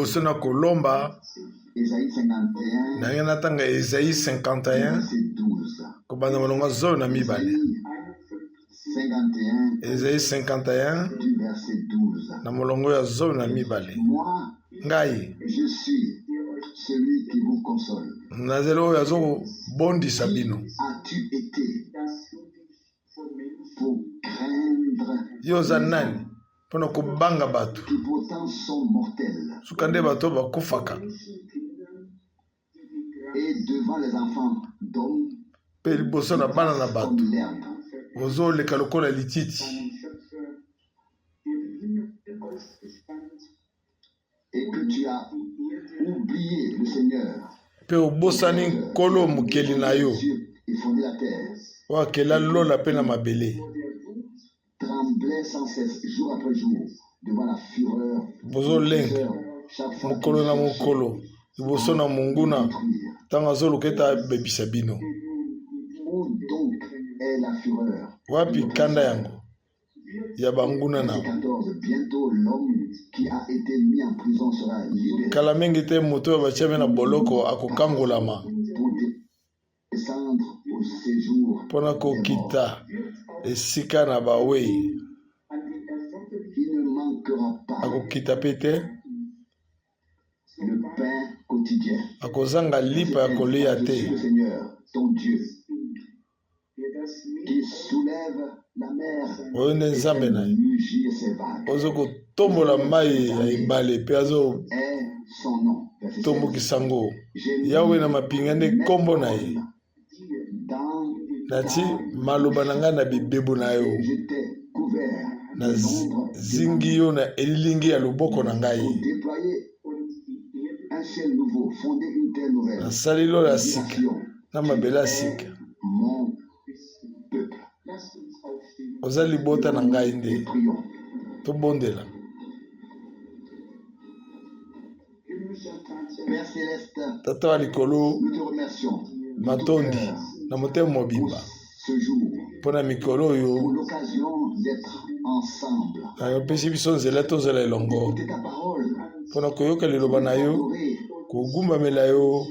Liboso na kolomba, 51, nange natanga Esaïe 51 verset 12. kobanda molongo 12. Isaïe 51, Esaïe 51 du verset 12. na molongo ya 12. Moi, Ngai je suis celui qui vous console. nazali oyo azokobondisa Qui bino. as-tu été pour craindre Yo oza les nani hommes mpona kobanga bato? qui pourtant sont mortels Suka nde bato oyo bakufaka et devant les enfants d'hommes mpe liboso qui na bana na passent bato comme l'herbe? ozoleka lokola lititi Et que tu as oublié le Seigneur, mpe ton obosani Créateur, Nkolo qui mokeli fondait na les yo cieux et fondait la terre, oyo akela et que lola mpe na tu mabele. tremblais sans cesse, jour après jour, devant la fureur de Bozolenga l'oppresseur, chaque fois qu'il mokolo na cherchait mokolo liboso à na vous monguna détruire. ntango azoluka ete abebisa bino. Où donc est la fureur de Wapi kanda l'oppresseur? yango ya banguna na Verset yo? 14. Bientôt l'homme qui a été mis en prison sera libéré Kala mingi te moto oyo batiami na boloko akokangolama pour descendre au séjour mpona des morts. kokita esika na bawei. Il ne manquera pas Akokita mpe te, le pain quotidien. akozanga Verset lipa ya 15. Car kolia je te. suis le Seigneur, ton Dieu, qui soulève la mer Oyo nde et Nzambe fait na ye mugir ses vagues. ozo Le kotombola Seigneur mai des ya armées ebale mpe est son nom. Verset 16. azotombokisa yango. J'ai Yawe mis na mapinga nde mes nkombo na ye. paroles dans Nati ta maloba na bouche ngai na bibebo na yo, et je t'ai couvert de l'ombre de ma nazingi main yo na elilingi ya loboko na ngai. pour déployer un ciel nouveau, fonder une terre nouvelle Nasali lola et ya dire à sika Sion, na tu mabele ya es sika. mon peuple. Oza libota na ngai Levons-nous et nde prions. tobondela. Père céleste, Tata wa likolo, nous te remercions de tout matondi cœur na motema pour mobimba ce jour, mpo na mikolo pour oyo l'occasion d'être ensemble, opesi biso nzela tozala elongo d'écouter ta parole, mpo na koyoka liloba de na yo, t'adorer, kogumbamela yo,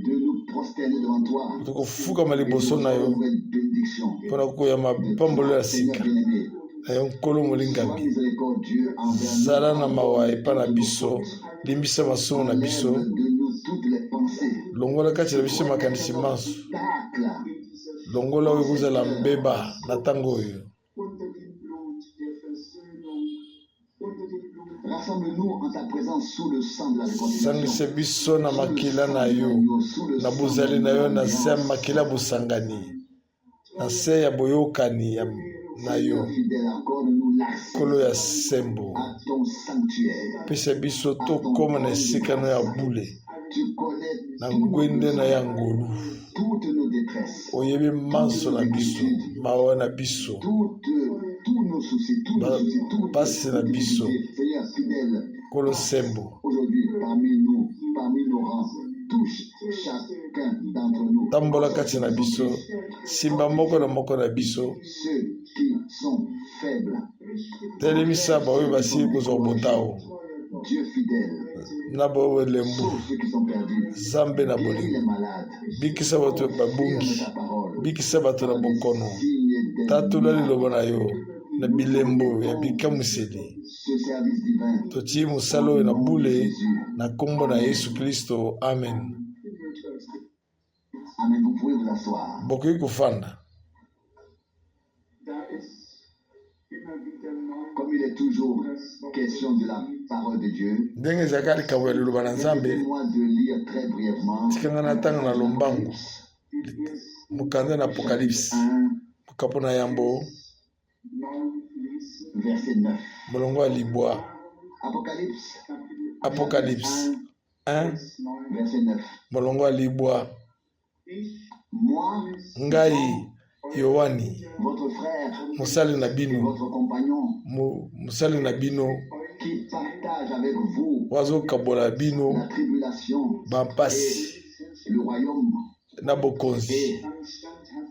de nous prosterner devant toi tokofukama et de liboso na recevoir yo une nouvelle bénédiction mpo na koyamba de pambolo toi, ya Seigneur sika bien-aimé. na yo. Nkolo Sois molingami, miséricordieux envers nous, zala na mawa pardonne epai na toutes nos biso, fautes, limbisa masumu na biso, enlève de nous toutes les pensées longola kati qui na biso pourraient être makanisi un manso, obstacle longola en oyo cette ekozala heure. mbeba na ntango oyo. Rassemble-nous en ta présence sous le sang de la réconciliation, Sangisa biso na sous le makila sang na de yo, l'agneau, sous le na sang bozali de na yo, na se ya l'alliance. makila bosangani, na se ya boyokani na yo. Seigneur fidèle, accorde-nous l'accès Nkolo ya sembo, à ton sanctuaire, pesa biso à ton tokóma na trône de esika no ya grâce. bule, Tu connais na tous nos ngwende na ya besoins, ngolu. toutes nos détresses, Oyebi toutes manso nos na biso, inquiétudes, mawa na biso, tous nos soucis, tous nos soucis, toutes pasi nos na biso. difficultés. Seigneur fidèle, Nkolo passe sembo, aujourd'hui parmi nous, parmi nos rangs, touche chacun d'entre nous, tambola exauce kati na son biso, fils, simba moko na fortifie moko na biso, ceux qui sont faibles, telemisa protège baoyo ceux qui basili sont kozwa découragés. botau Dieu fidèle, na baoyo lembu. sauve ceux qui sont perdus, Nzambe na guéris les bolingo, malades, bikisa bato confirme babungi, ta parole bikisa bato na par des bokono, signes et des tatola liloba miracles. na yo na Nous bilembo ya remettons bikamwiseli. ce service divin Totii mosala au oyo na nom de bule Jésus. na nkombo na Amen. Yesu Kristo, amen. Amen. Vous pouvez vous asseoir. Bokoki kofanda. Comme il est toujours question de la parole de Dieu, Ndenge ezalaka likambo ya liloba na Nzambe, permettez-moi de lire très brièvement tikanga na ntanga na lombangu l'Apocalypse, mokanda na chapitre Apocalypse, 1, mokapo na yambo, verset 9. molongo ya libwa. Apocalypse, chapitre Apocalypse 1, 1, verset 9. molongo ya libwa. Moi, Ngai Jean, Yohani, votre frère mosali na et bino, votre compagnon, mosali na bino qui partage avec vous oyo azokabola bino la tribulation bampasi et le royaume na bokonzi et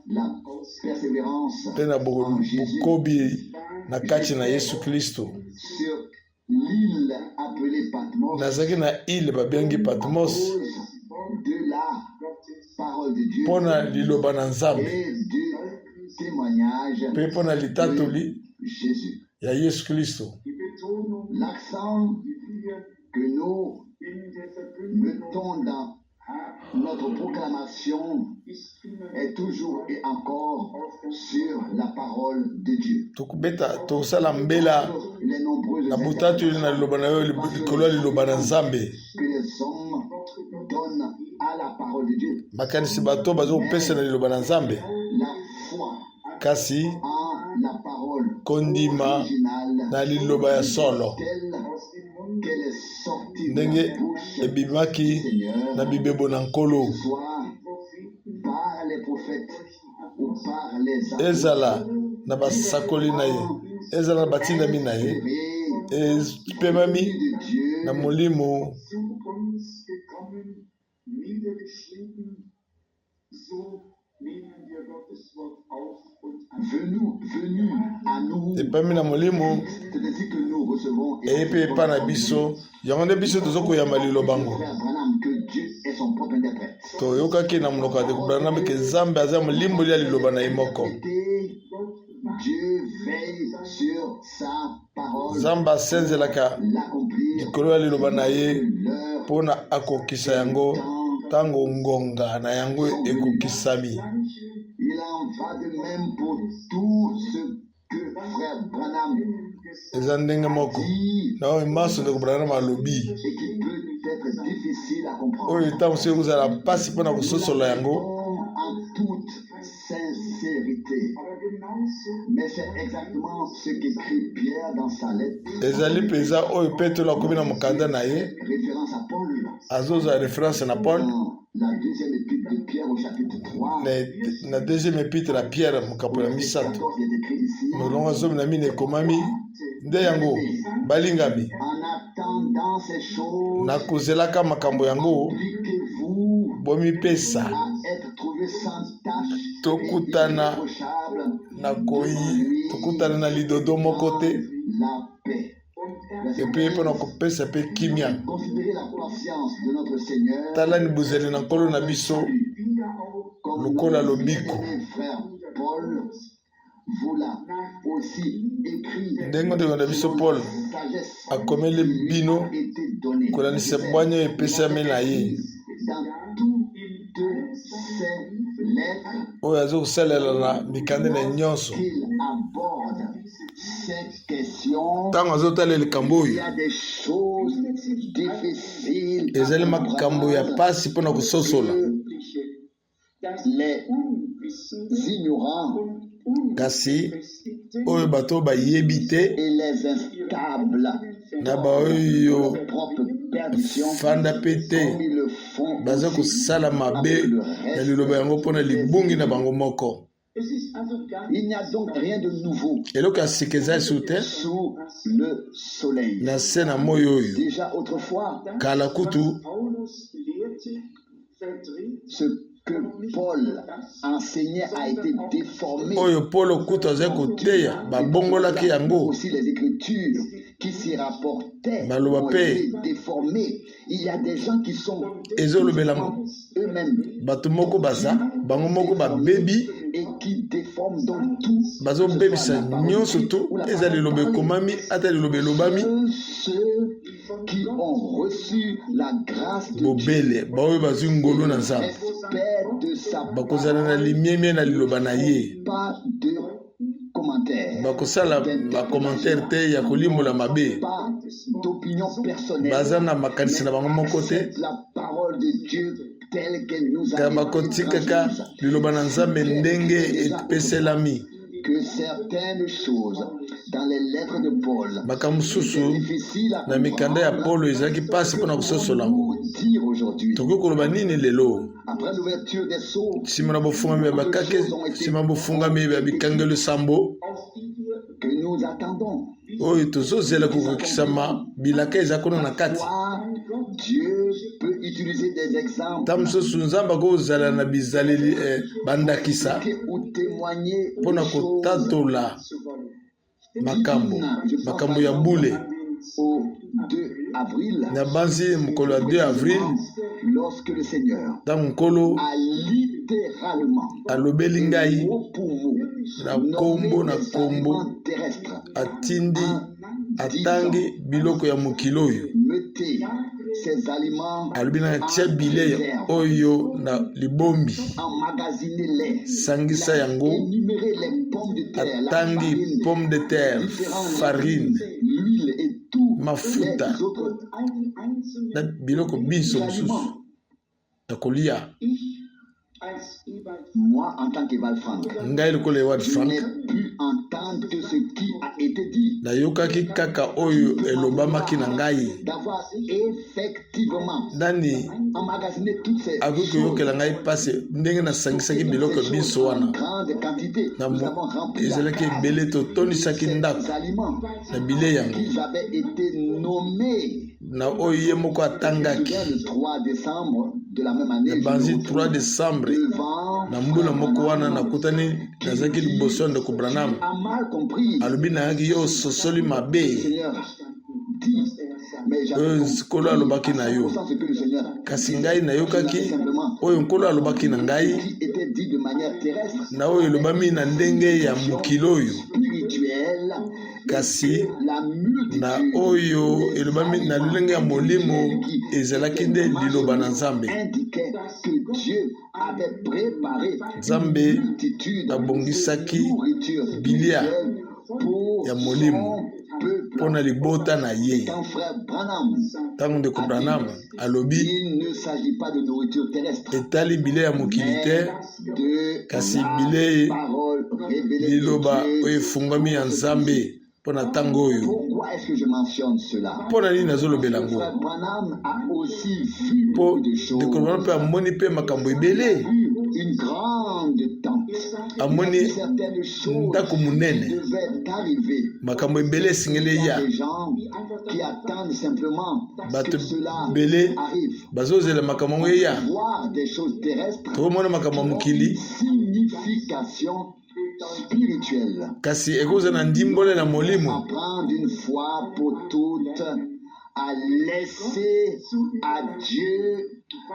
la persévérance mpe na en Jésus bokobi na kati na j'étais Yesu Kristo. sur l'île appelée appelée Patmos Nazalaki na ile babengi à Patmos cause de la parole de Dieu mpo na liloba na Nzambe et du témoignage mpe mpo na de litatoli Jésus. ya Yesu Klisto. L'accent que nous mettons dans notre proclamation est toujours et encore sur la parole de Dieu. Tokobeta, tokosala mbela Sur les nombreuses na botatoli na interprétations liloba na yo likolo ya liloba na Nzambe. que les hommes donnent à la parole de Dieu, Makanisi bato bazokopesa mais na liloba na Nzambe, la foi kasi en la parole kondima originale na liloba ya de Dieu solo telle qu'elle est sortie de la ndenge bouche du ebimaki Seigneur, na bibebo na que Nkolo, ce soit par les prophètes ou par les apôtres, ezala na basakoli na ye, ezala na batindami na ye, inspirée epemami de Dieu, na molimo venu, venu à nous. Epami na molimo, C'est ainsi que nous recevons et eye mpe acceptons epa la na parole de Dieu. biso. Yango nde biso Nous toza avons koyamba entendu liloba du ngo. frère Branham que Dieu est son propre interprète. Toyokaki na monoko ya La ndeko parole de Branham ke Dieu Nzambe aza n'a molimboli pas ya liloba na été ye moko. interprétée. Dieu veille sur sa parole Nzambe pour asenzelaka l'accomplir likolo ya liloba na lorsque ye l'heure mpo na akokisa et le yango temps ntango ngonga na yango sont venus. ekokisami. Il en va de même pour tout ce que frère Branham Eza ndenge a moko dit na oyo maso ndeko Branham alobi, et qui peut être difficile à oyo comprendre. ntango soki ekozala mpasi mpo na Nous kososola yango. l'acceptons en toute sincérité. Mais c'est exactement ce qu'écrit Pierre dans sa lettre. Ezali mpenza oyo Petelo akomi na mokanda na ye. Fait référence à Paul Azozwa référence na Paul dans la deuxième épître de Pierre au chapitre 3, na deuxième épître ya Pierre, mokapo au ya verset 3, 14, il est écrit ici, molongo 14 ekomami nde yango: Bien-aimés, balingami, en attendant ces choses, na kozelaka makambo yango, appliquez-vous bomipesa à être trouvés sans tache et tokutana irréprochable na devant lui tokutana na lidodo moko dans te, la paix. Verset epe mpo na 15. kopesa mpe kimia. Considérez la patience de notre Seigneur Talani bozali na Nkolo na comme un biso salut, comme lokola notre lobiko, bien-aimé frère Paul vous l'a aussi écrit ndenge ndeko na biso selon la Paul sagesse akomeli qui lui bino a été donnée. kolandisa Verset 16. bwanya oyo Il epesami avait na ye, écrit dans toutes ses lettres oyo aza kosalela na mikanda na ye nyonso. qu'il aborde cette question. Ntango azotala likambo Il oyo, y a des choses difficiles à ezali makambo ya comprendre mpasi mpona kososola, que les ignorants kasi oyo bato bayebi te et les instables na forment baoyo leur propre perdition fanda mpe te comme ils le font baza aussi kosala mabe avec le na reste liloba yango mpona des libungi na écritures. bango moko. Il n'y a donc rien de nouveau Eloko ya sika eza lisusu te sous le soleil. na se na moi oyo. Déjà autrefois, Kala kutu, ce que Paul enseignait a été déformé, oyo Polo kutu azali koteya, tordu et babongolaki parfois yango. aussi les écritures qui s'y rapportaient Maloba ont mpe été déformées. Il y a des gens qui sont ezolobela physiquement eux-mêmes bato moko baza tordus, bango moko déformés babebi, et qui déforment donc tout, que ce soit bazobebisa la parole nyonso écrite tu, ou la eza parole liloba parlée. ekomami ata liloba elobami. Seuls ceux qui ont reçu la grâce de Dieu Bobele baoyo bazwi et ngolu le na Nzambe respect de sa bakozala na parole limiemie na ne liloba na font ye, pas de commentaires, bakosala bakomantere d'interprétation, te ya kolimbola mabe, pas d'opinion personnelle, baza na makanisi mais na bango moko te, acceptent la parole de Dieu telle qu'elle nous a kaka été bakotikaka transmise. liloba na Si Nzambe Pierre ndenge écrivait déjà autrefois epeselami. que certaines choses dans les lettres de Paul Makambo étaient mosusu difficiles à na mikanda ya comprendre, Polo ezalaki mpasi que mpona kososola yango, pouvons-nous dire aujourd'hui? tokoki koloba nini lelo? Après l'ouverture des sceaux, Nsima na bofungami ya beaucoup de bakake, choses ont été, nsima ont bofungami ya été bikangelo dites sambo que nous attendons oyo tozozela qui kokokisama, s'accompliront. bilaka eza kuna na kati. Parfois, Dieu peut utiliser des Ntango exemples mosusu Nzambe akozala na bizaleli pour bandakisa expliquer ou témoigner mpo de na choses kotatola makambo divines. Je pense par makambo ya exemple bule. au 2 avril, Nabanzi mokolo ya 2 avril, lorsque le Seigneur ntango Nkolo a littéralement, alobeli ngai mot pour mot, na nkombo nommé na des nkombo, aliments terrestres, atindi en atangi disant, biloko ya mokili oyo. Mettez ces aliments Alobi na tia en bilei réserve, oyo na libombi, emmagasinez-les. Sangisa Il a yango. énuméré les pommes de terre, la Atangi farine, pomme de terre, différents farine, légumes, l'huile et tous mafuta les autres na biloko biso mosusu aliments. ya kolia. Moi, en tant qu'Ewald Frank, Ngai lokola Ewald je Frank, n'ai pu entendre que ce qui a été dit, nayokaki kaka oyo elobamaki na ngai. D'avoir effectivement Nani emmagasiné toutes ces akoki choses, koyokela ngai mpasi ndenge nasangisaki biloko ces biso choses en wana grande quantité? Na Nous avons rempli la ezalaki case ebele, de totonisaki ces ndako aliments na bilei yango qui avaient été nommés. Na oyo ye moko Je me atangaki. souviens, le 3 décembre de la même année, je me Nabanzi 3 retrouve décembre devant na mbula frère moko wana, Branham nakutani, qui nazalaki dit, liboso ya ndeko Tu Branham. as mal compris Alobi nayaki yo ososoli ce que le mabe Seigneur dit. Mais j'avais oyo Nkolo compris alobaki à na yo, 100% ce que le Seigneur kasi disait. ngai Je n'avais nayokaki simplement oyo Nkolo alobaki na ce ngai qui était dit de manière terrestre na oyo avec elobami une na ndenge ya signification mokili oyo, spirituelle et kasi que la na multitude oyo des elobami na aliments lolenge ya molimo individuels qui ezalaki étaient nde liloba na mentionnés Nzambe. indiquait que Dieu avait préparé une Nzambe multitude de abongisaki nourriture bilia spirituelle pour ya molimo son peuple. mpo na libota na ye. Quand frère Branham Ntango ndeko a dit, Branham alobi, il ne s'agit pas de nourriture terrestre, etali bilei ya mokili mais te, de kasi la bilei parole révélée de liloba Dieu oyo efungwami ya pour ce Nzambe temps-ci. mpo na ntango oyo. Pourquoi est-ce que je mentionne cela? Mpo na nini Parce nazolobela que yango? frère Branham a aussi vu Mpo beaucoup de ndeko Branham mpe choses. amoni mpe makambo Il a ebele. vu une grande tente. Il a Amoni vu certaines choses ndako qui monene, devaient arriver. makambo ebele esengeli Il y a eya. des gens qui attendent simplement Bato que cela ebele arrive. bazozela makambo yango On peut eya. voir des choses terrestres Tokomona qui makambo ya ont une mokili, signification spirituelle. Kasi ekozala na ndimbole na molimo. Apprendre une fois pour toutes à laisser à Dieu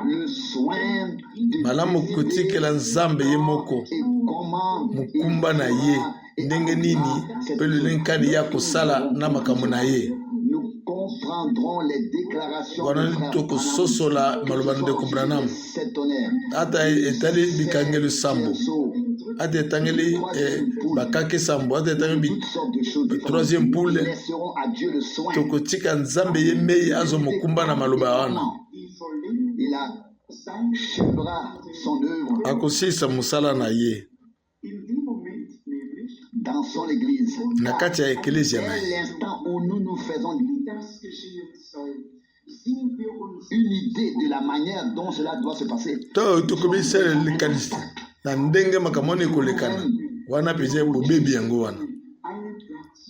le soin de Malamu décider kotikela Nzambe ye quand moko et comment il mokumba na ye, fera et ndenge nini accomplira cette mpe chose. lolenge kani ye Lorsque nous akosala aurons na compris makambo na cela, ye. nous comprendrons les déclarations Wana de nde frère Branham, tokososola que maloba ce na soit ndeko au sujet Branham, des sept tonnerres, ata du etali bikangelo 7, septième sceau, ata du etangeli troisième pull, bakake 7, ata de etangeli toutes sortes de choses différentes. troisième Nous poule. laisserons à Dieu le soin Tokotika Nzambe ye mei de azwa décider mokumba na quand et maloba wana. comment il achèvera son œuvre Akosilisa mosala na ye dans son église. Na Car kati ya eklezia na dès ye. l'instant où nous nous faisons une idée de la manière dont cela doit se passer, To nous sommes tokomisala déjà un likanisi obstacle na ndenge makambo wana pour ekolekana, nous-mêmes wana mpenza et pour Dieu. bobebi yango wana.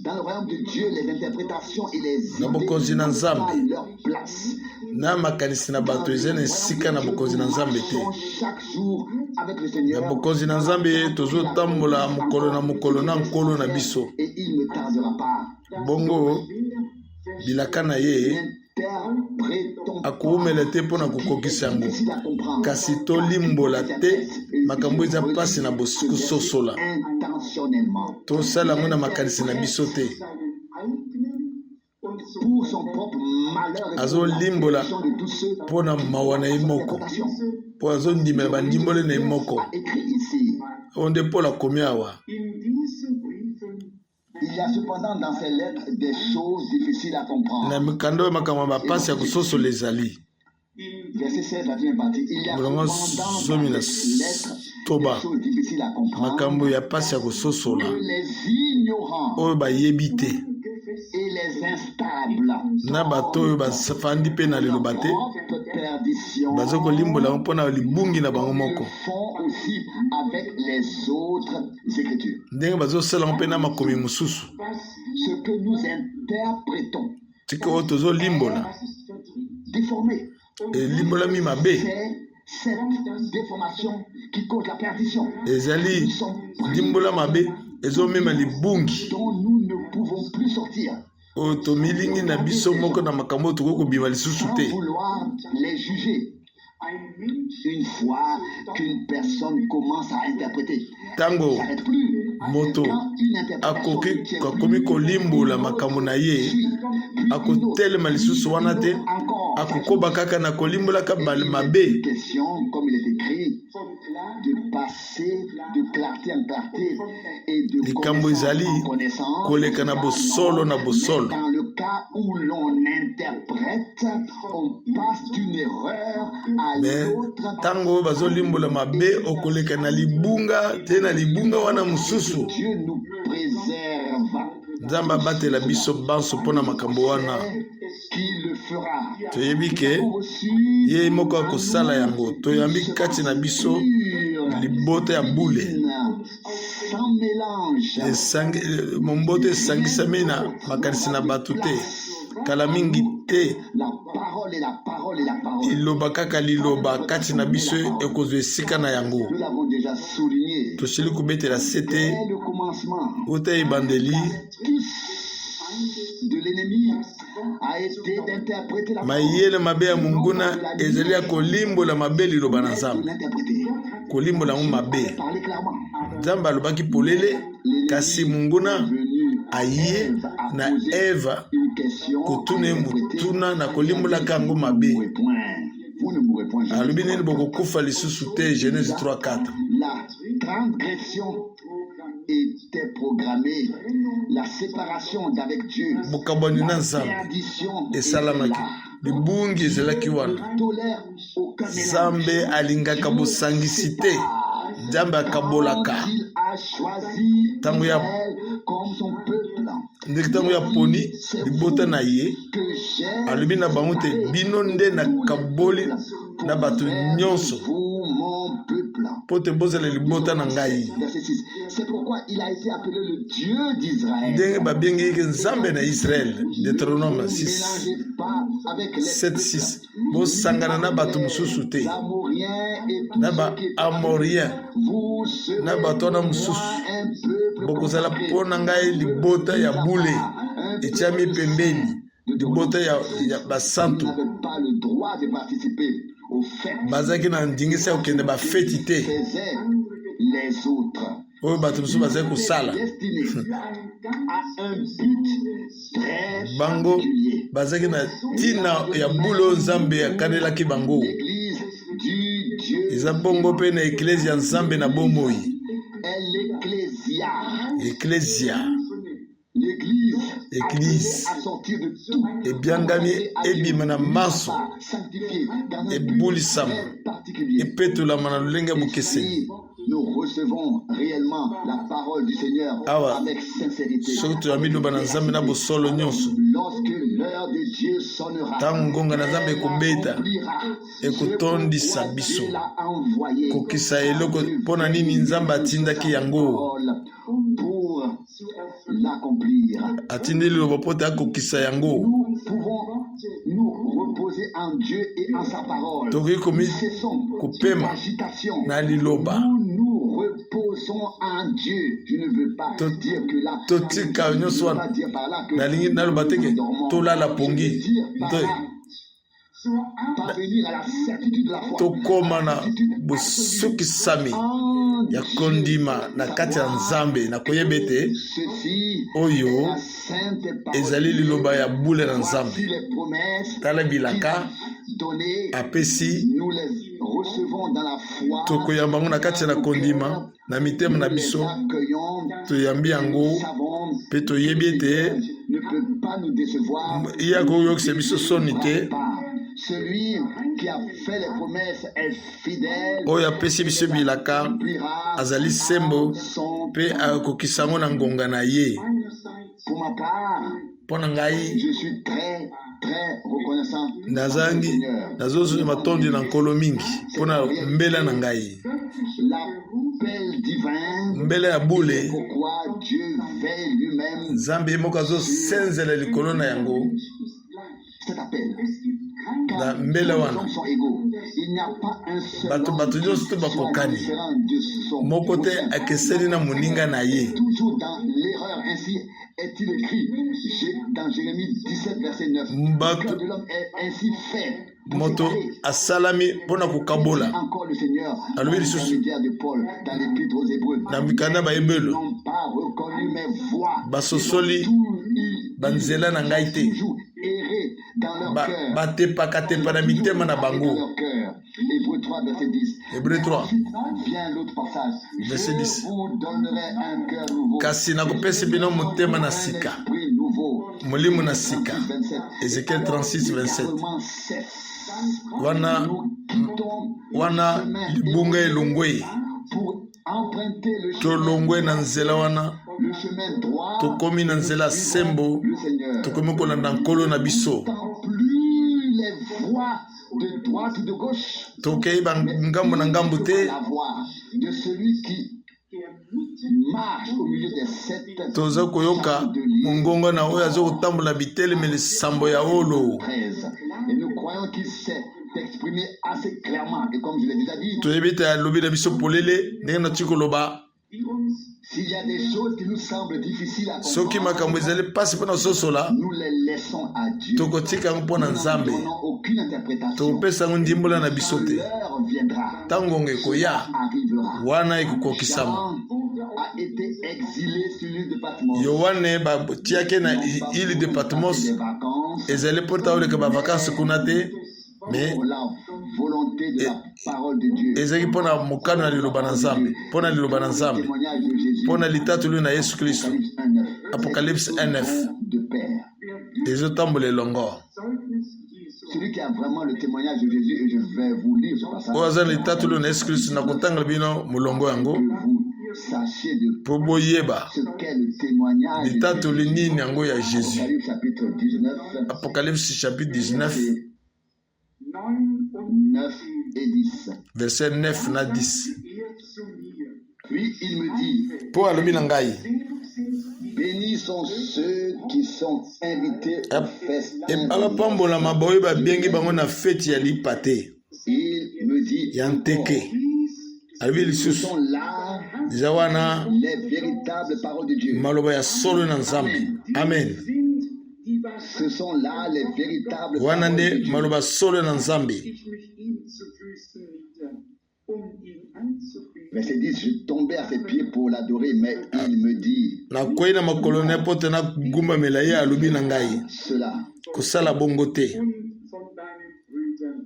Dans le royaume de Dieu, les interprétations et les Na idées bokonzi na n'ont Nzambe, pas leur place. Na makanisi na Dans bato eza le na royaume esika de na Dieu, bokonzi nous na Nzambe te. marchons chaque jour avec le Na Seigneur bokonzi na dans Nzambe, l'attente qu'il tozotambola accomplisse mokolo na encore mokolo ce na qui est Nkolo na essentiel biso. et il ne tardera pas. Bongo bilaka na ye, N'interprétons pas akowumela te mpo na ce qui est kokokisa yango. difficile à comprendre, Kasi car tolimbola quiconque te interprète et makambo eza relit mpasi na ce verset kososola. intentionnellement. Tosala yango na makanisi na biso te. L'interprète pour son propre malheur et pour la Azolimbola perdition de tous ceux mpo na qui mawa croient na à ye son moko, interprétation. mpo azondimela Je relis ce bandimbole que na ye Pierre moko. a écrit ici. Oyo nde Paul akomi awa. Il y a cependant dans ces lettres des choses difficiles à Na comprendre. mikanda oyo makambo ya Et bapasi ya voici kososola ezali. verset 16, la deuxième partie. Il y a Molongo cependant dans zomi na ces lettres des toba, choses difficiles à comprendre makambo ya pasi ya kososola que les ignorants oyo bayebi te et les instables na bato oyo tordent bafandi mpe na pour leur liloba te propre perdition, baza kolimbola yango mpo na libungi na bango comme ils le moko, font aussi avec les autres écritures. Ndenge bazosala yango mpe na makomi mosusu. Ce que nous interprétons Tika oyo tozolimbola est déformé. Elimbolami mabe. C'est cette déformation qui cause la perdition. Ezali Nous sommes pris ndimbola mabe ezomema libungi dont nous ne pouvons plus sortir. Oyo tomilingi na biso moko na makambo oyo tokoki kobima lisusu Sans te. vouloir les juger. Une fois qu'une personne commence à interpréter, Ntango s'arrête plus. moto Quand une interprétation akoki ne tient akomi plus, kolimbola une autre makambo na ye, suit, puis une autre, akotelema puis lisusu une wana te, autre encore akokoba s'ajoute. kaka na kolimbolaka Et il n'est mabe. plus question, comme il est écrit, de passer de clarté en clarté et de Likambo connaissance ezali en connaissance. koleka na Là, bosolo non. na Mais bosolo. dans le cas où l'on interprète, on passe d'une erreur à Me l'autre. ntango oyo bazolimbola mabe, okoleka na libunga te na libunga wana mosusu. Que Dieu nous préserve. Nzambe abatela biso banso mpo na makambo wana. C'est qui le fera. Toyebi Nous ke avons reçu ye moko en akosala nous yango. Toyambi une kati na semence biso pure, libota ya bule, divine, sans mélange. Momboto Rien esangisami na d'autre makanisi n'aura na de bato te, place kala en mingi nous. te. La parole est la parole est la parole. Liloba kaka Pas liloba notre kati na façon, mais biso la parole. ekozwa esika na yango. Nous l'avons déjà souligné. Tosili kobetela sete Dès le commencement, uta ebandeli. l'astuce de l'ennemi a été d'interpréter la parole. Mayele mabe ya Non pas monguna de la ezali ya nier, kolimbola mabe liloba na mais de Nzambe, l'interpréter. kolimbola yango Dieu mabe. avait parlé clairement. Nzambe alobaki polele, Mais kasi l'ennemi est monguna venu à aye Ève à na poser Eva une question, à kotuna ye interpréter. motuna na Il a kolimbolaka dit, yango vous ne mabe. mourrez point. Vous ne mourrez point. Genèse Alobi 3, nini? 4. Bokokufa lisusu te. Genèse Là, 3 4. la transgression était programmée. La séparation d'avec Dieu, Bokabwani na la Nzambe perdition était esalamaki, là. libungi Dieu ezalaki wana. ne tolère aucun mélange. Nzambe alingaka Dieu bosangisi te. sépare. Nzambe akabolaka. Quand il a choisi Ntango ya Israël comme son peuple, ndenge il ntango a ya poni dit, c'est libota vous na ye, que j'ai alobi na bango te, séparé bino de nde tous les nakaboli peuples na pour bato faire de nyonso vous mon peuple. mpo te bozala libota na Deutéronome ngai. 7, verset 6. C'est pourquoi il a été appelé le Dieu d'Israël. Ndenge babengaki Nzambe na Israele. Ne Deutéronome vous 6 mélangez pas avec les 7 peuples, 6. ni Bosangana na avec bato les mosusu te, Amoriens et tous na ceux qui étaient avec eux. Baamorien Vous na serez bato wana pour moi mosusu. un peuple Bokozala consacré, mpo na ngai un peuple libota mis ya à bule part, un etiami peuple pembeni, saint. Deutéronome libota ya, 7, ya 6. Ils basantu. n'avaient pas le droit de participer aux fêtes Bazalaki na ndingisa ya kokende que bafeti te faisaient les autres. oyo bato mosusu Ils bazali étaient kosala. destinés à un but très Bango particulier. bazalaki na Il en ntina va de ya bule oyo même Nzambe pour akanelaki bango. l'Église du Dieu Eza bongo vivant. mpe na eklezia ya Nzambe na L'Église bomoi. est l'ecclésia. Eklezia, L'Église appelée eglize à sortir de tout ebyangami consacrée à Dieu, ebima na mise à maso, part, sanctifiée dans un but ebulisama, très particulier. epetolama na lolenge ya Et bokeseni. si nous recevons réellement la parole du Seigneur Awa avec sincérité, soki toyambi avec liloba na Nzambe na véracité, bosolo alors nyonso, lorsque l'heure de Dieu sonnera, ntango ngonga na Nzambe elle ekobeta, accomplira ce ekotondisa pourquoi biso Dieu l'a envoyée kokisa à eloko mpo na nini Nzambe devenir atindaki sa yango. parole pour l'accomplir. Atindi liloba mpo te akokisa yango. Nous pouvons nous reposer en Dieu et en sa parole. Tokoki komi Cessons toute kopema agitation. na liloba. Nous nous reposons en Dieu. Je ne veux pas dire que là, que Totika je ne nyonso veux wana. pas dire par là que Nalingi nous naloba nous te ke endormons. tolala Je veux pongi dire par te là parvenir à la certitude de la foi, à tokóma la na certitude absolue bosukisami en ya Dieu. kondima na kati ya Savoir Nzambe, na koyeba que ete ceci est oyo la sainte parole de ezali Dieu. liloba ya bule na Nzambe. Voici les promesses Tala qu'il bilaka a données. apesi, Nous les recevons dans la foi, tokoyamba yango na kati dans na nos kondima cœurs. na mitema na Nous les biso. accueillons Toyambi et nous yango savons mpe que toyebi le ete Seigneur ne peut pas nous décevoir, ye ne nous akoyokisa biso soni décevra te. pas. Celui qui a fait les promesses est fidèle Oyo apesi et biso les bilaka accomplira azali à sembo son mpe temps. akokisa yango na ngonga na ye. Pour ma part, Mpo na ngai, je suis très, très reconnaissant envers le nazangi Seigneur. nazozwa matondi na Nkolo mingi mpo C'est na en mbela na réalité ngai, l'appel divin mbela ya et c'est bule. pourquoi Dieu veille lui-même Nzambe ye moko sur azosenzela likolo na yango. cet appel. Na mbela wana, bato bato nyonso te bakokani, moko te akeseni na moninga na ye. Bato moto asalami mpo na kokabola. Alobi lisusu na mikanda Baebele, basosoli banzela na ngai te, batepakatepa na mitema na bango. Hébreu 3 verset 10: kasi nakopesa bino motema na sika, molimo na sika. Ezekiel 36 27. Wana wana libunga elongwe, tolongwe na nzela wana, tokomi na nzela sembo, tokomi kolanda Nkolo na biso. Tokei bangambo na ngambo te, toza koyoka mongongo na oyo aza kotambola bitelemeli sambo ya wolo. Toyebi ete alobi na biso polele ndenge nati koloba. Soki makambo ezali mpasi mpo na kososola, tokotika yango mpo na Nzambe, tokopesa yango ndimbola na biso te. Ntango ngonga ekoya wana, ekokokisama. Yohane batiaki na île de Patmos, ezali mpo ta oleka bavacances kuna te, mais ezalaki mpo na mokano ya liloba na Nzambe, mpo na liloba na Nzambe, mpo na litatoli na Yesu Kristo. Apocalypse 1:9 ezotambola elongo. Oyo aza na litatoli na Yesu Kristo, na kotangela bino molongo yango mpo boyeba litatoli nini yango ya Jésus. Apocalypse chapitre 19, verset 9 na 10. Puis il me dit: Mpo alobi na ngai: Bénis sont ceux qui sont invités au festin. Abapambolama baoyo babengi bango na feti ya lipa te Il me dit ya nteke. Alobi lisusu: eza wana les véritables paroles de Dieu. maloba ya solo na Nzambe. Amen. Ce sont là les véritables Wana paroles de nde Dieu. maloba solo na Nzambe. Verset 10, je tombais à ses pieds pour l'adorer, mais il me dit: Nakwei na makolo na ye mpo te nagumbamela ye. Alobi na ngai: Cela, kosala bongo te.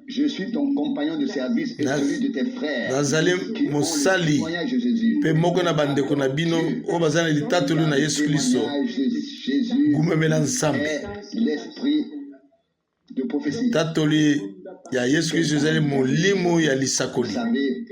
Je suis ton compagnon de service et celui de tes frères Nazali qui ont le mosali témoignage de Jésus. mpe moko na bandeko na bino oyo baza na litatoli na Yesu Kristo. Témoignage de Jésus Gumbamela Nzambe. est l'esprit de prophétie. Tatoli ya Yesu Kristo ezali molimo ya Vous lisakoli. savez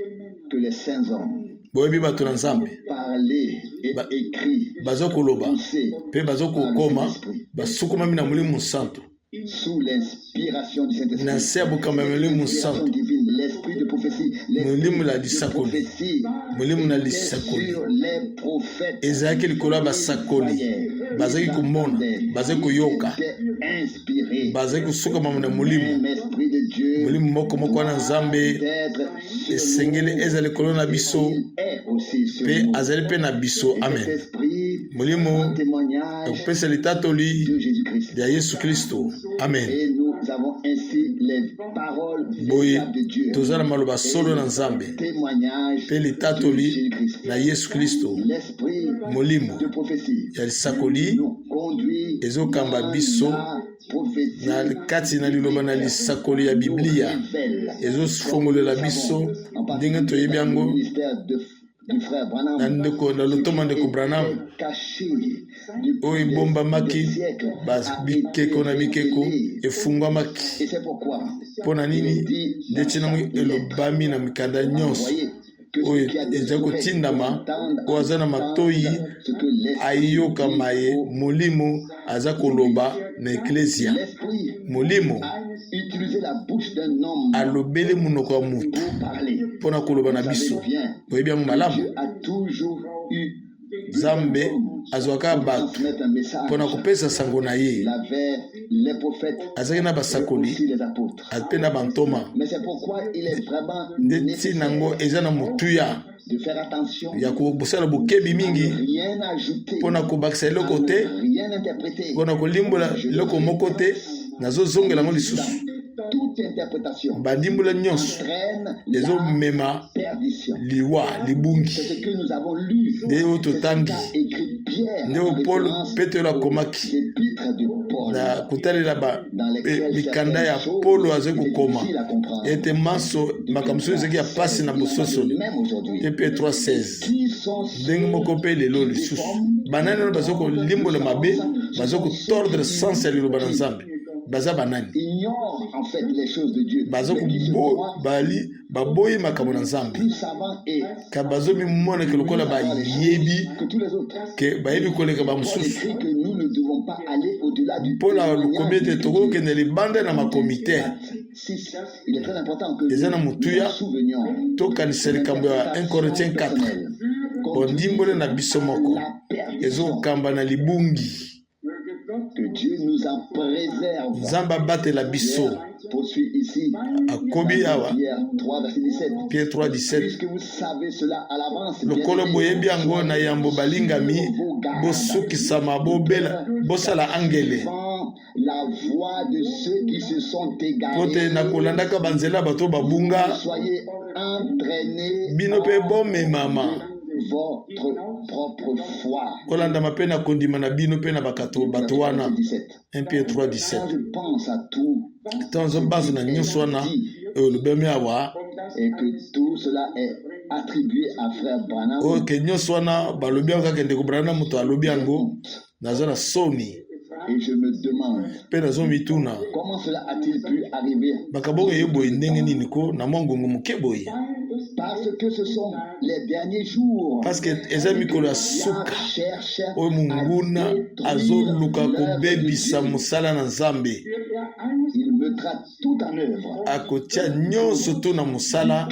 que les saints hommes Boyebi bato na Nzambe parlaient et écrit baza koloba poussés mpe baza kokoma, basukumami na Molimo Santo, sous l'inspiration du Saint-Esprit. Na se ya bokamba ya Molimo L'inspiration Santo. divine, l'esprit de prophétie, Molimo na l'esprit de lisakoli. prophétie Molimo na était lisakoli sur les prophètes. Ezalaki likolo ya basakoli, bazalaki komona, bazalaki koyoka, Inspiré. Bazalaki kosukama na molimo. Même esprit de Dieu Molimo moko moko wana Nzambe esengeli ezala likolo na biso mpe azali mpe na biso. Amen. Molimo ekopesa litatoli ya Yesu Kristo. Amen. Boye toza na maloba solo na Nzambe mpe litatoli na Yesu Kristo. Molimo ya lisakoli ezokamba biso na kati na liloba na lisakoli ya Biblia, ezofongolela biso ndenge toyebi yango na ndeko na lotoma ndeko Branham, oyo ebombamaki bikeko na bikeko efungwamaki. Mpo na nini? Nde ntina yango elobami na mikanda nyonso oyo eza kotindama: oyo aza na matoi ayokama ye Molimo aza koloba na eklesia. Molimo alobeli monoko ya motu mpo na koloba na biso. Boyebi yango malamu. Nzambe azwaka bato mpo na kopesa sango na ye. Azalaki na basakoli mpe na bantoma. Nde ntina yango eza na motuya ya kosala bokebi mingi mpo na kobakisa eloko te, mpo na kolimbola eloko moko te. Nazozongela yango lisusu, bandimbola nyonso ezomema liwa, libungi. Nde oyo totangi, nde oyo Paul Petelo akomaki na kotalela ba mikanda ya Polo azali kokoma ete manso makambo soki ezalaki ya mpasi na bososoli te. Mpe 3:16, ndenge moko mpe lelo lisusu, banani wana baza kolimbola mabe, baza kotordre sens ya liloba na Nzambe? Baza banani? Baza bali baboyi makambo na Nzambe, ka bazomimonaka lokola bayebi ke bayebi koleka bamosusu. Mpo na lokomi ete tokokende libanda na makomi te. Eza na motuya tokanisa likambo ya 1 Corinthiens 4: bondimbole na biso moko ezokamba na libungi. Nzambe abatela biso. Akobi awa, Pierre 3:17: "Lokolo boyebi yango na yambo, balingami, bosukisama, bobela, bosala angele, po te na kolandaka banzela bato babunga, bino mpe bomemama kolandama mpe na kondima na bino mpe na bakato bato wana." 1 Pierre 3 17. Ntango bazo na nyonso wana oyo olobemi awa, oyo ke nyonso wana balobi yango kaka ndeko Branham moto alobi yango, naza na soni mpe nazomituna makambo oyo eye boye ndenge nini ko na mwa ngongo moke boye. Parce que eza mikolo ya suka oyo monguna azoluka kobebisa mosala na Nzambe. Akotia nyonso to na mosala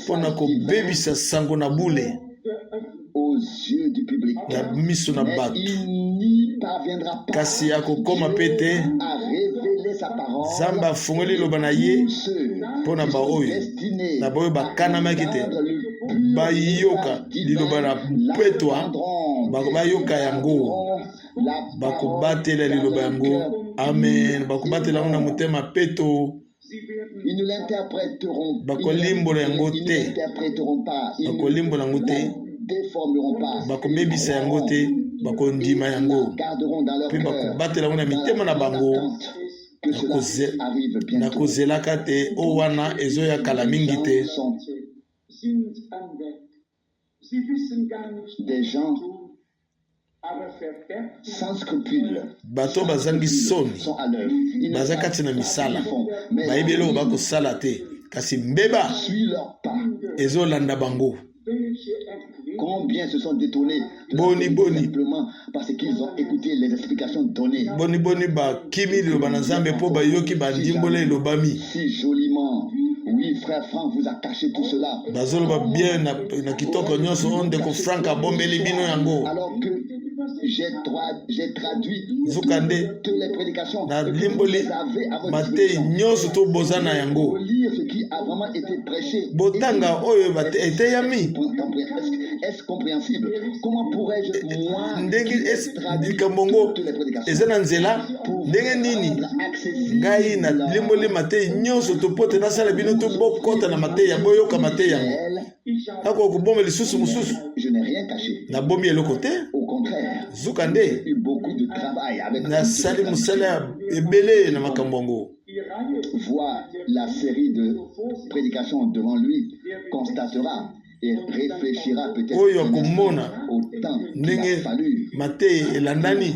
mpona kobebisa sango na bule na miso na bato, kasi akokoma mpe te. Nzambe afungoli liloba na ye mpo na baoyo na baoyo bakanamaki te bayoka liloba na petwa, bayoka yango, bakobatela liloba yango. Amen. Bakobatela yango na motema peto. Bakolimbola yango te, bakolimbola yango te, bakobebisa yango te, bakondima yango mpe bakobatela yango na mitema na bango, na kozelaka te o wana ezoya kala mingi te. Des gens sans scrupule. Bato bazangi soni baza kati na misala, bayebi eloko bakosala te, kasi mbeba ezolanda bango. Combien se sont détournés de Boni, boni. simplement parce qu'ils ont écouté les explications données. Boni boni bakimi liloba na Nzambe mpo bayoki bandimbola elobami. Si joliment. Oui, frère Franck vous a caché tout cela. Bazoloba bien na kitoko nyonso oyo ndeko Frank abombeli bino yango. Alors que j'ai traduit Nzokande toutes les prédications. nalimboli matei nyonso to boza na yango. Lire ce qui a vraiment été prêché. Botanga oyo eteyami. Est-ce compréhensible? Comment pourrais-je, moi, Ndenge likambo ngo eza na nzela, ndenge nini ngai nalimboli matei nyonso to po te nasala bino to bokɔta na matei ya boyoka matei yango, nakoka kobomba lisusu mosusu? Je n'ai rien caché. Nabomi eloko te. Au contraire, Zuka nde eu beaucoup de travail avec nasali mosala ya ebele na makambo yango. Voit la série de prédications devant lui, constatera et réfléchira peut-être Oyo akomona au temps qu'il a ndenge fallu matei elandani